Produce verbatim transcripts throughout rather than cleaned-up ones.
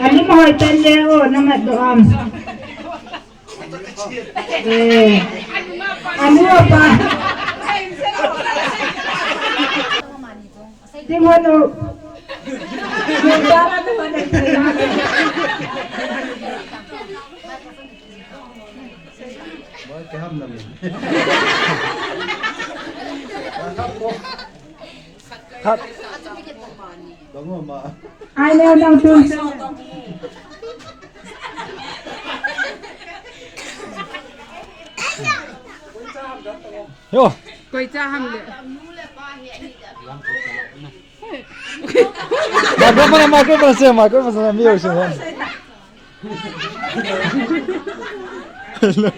Alim hoi tan le o, namat do am. Eh. Anu apa? Tim hanu. Nung dara tu mana? Moi ke ham na mi. Khat. Dong ma. Ai neo dong tun. Yo. Koi cha ham le. Microphone, microphone se, microphone se, mi yo se. Hello.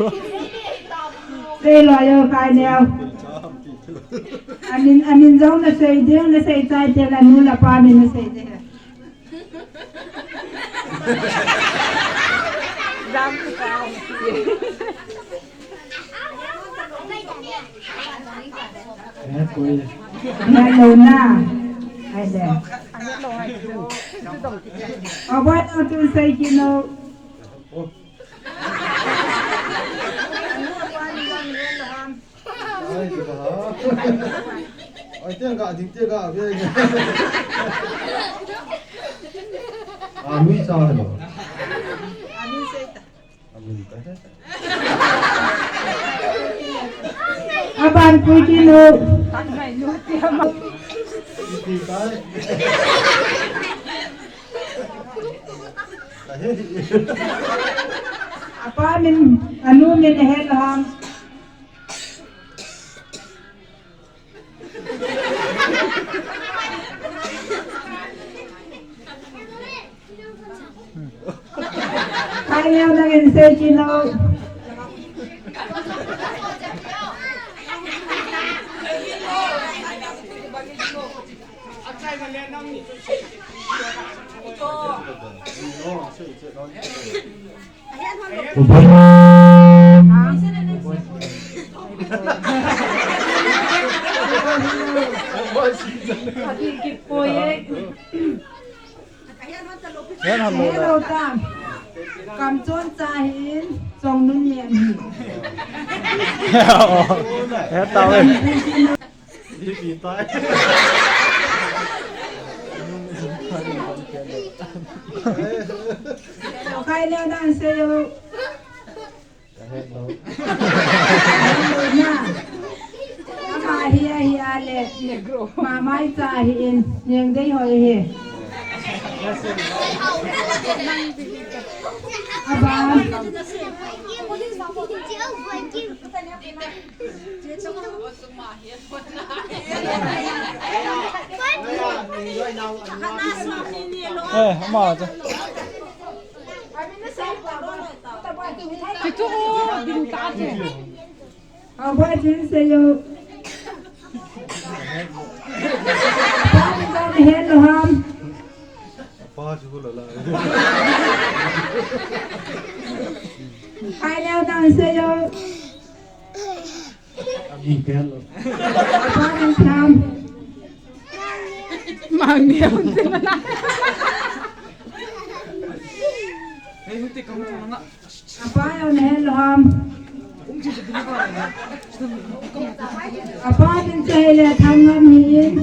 Sei lo yo kai neo. Amin, amin jong na sei ding, na sei chai te la nu la pa min na sei ding. Jam ku pa. Hello na. Hai de. Abo tu sei kino. Ai, te ka ha. Ai, te ka, ding te ka, be. A, mi sa lo. A, mi sa ta. A, mi ta. Aban pui kino. Ti ta. Apa min, anu min he lo ham. Hai neo nang in sei kino. Hello ta. Kamchon cha hin, Chongnunnem hin. He ta ve. Ipi tai. Hello, kai le dan se yo. Hello. Hello na. Ama hi a hi a le. Negro. Mamai cha hi in. Neng dei hoi hi. Aba. Eh, ama cha. Kitu o, ding ta che. Aba chin se yo. Pa ni ta ni hen lo ham. Pa chu la la. Ai neo dan se yo. Amin pen lo. Apa ni tham. Mang ni un te na. Hei, hun te kam tham nga. Apa yo ne lo ham. Apa din che le tham ngam hin.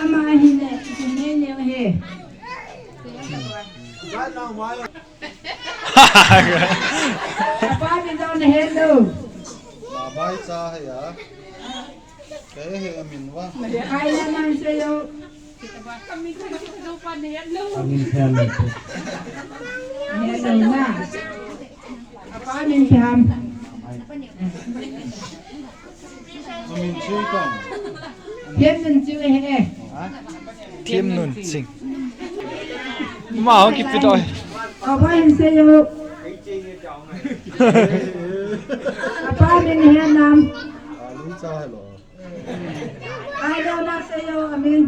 Ama hin ne ne ne he. Apa min dau na hello. Mamai cha he a. Kei he amin va. Ai le man se yo. Amin hello. Hello na. Apa min tham. Amin chu kong. Thiem nun chu he. Ha? Thiem nun ching. Ma ho kipi doi. Apa hin se yo. Apa min he nam. Alu cha lo. Ai lo na se yo amin.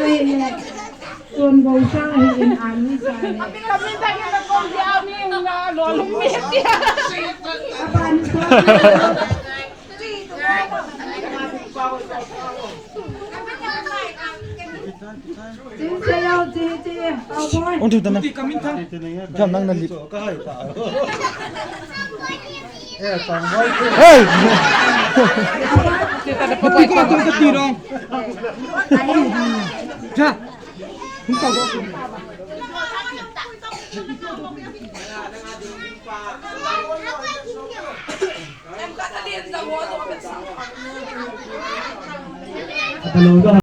Tuan bou sang hi in an ni sa ni. Kamin ta ki na kong dia ni na lo lum mi tia. Apan ko. Chin se yo, chi, chi, cowboy. Ong thei ta na. Jam nang na li. Hey! Pi ko tum ka ti rong. Ja. Hung ka go. Hello.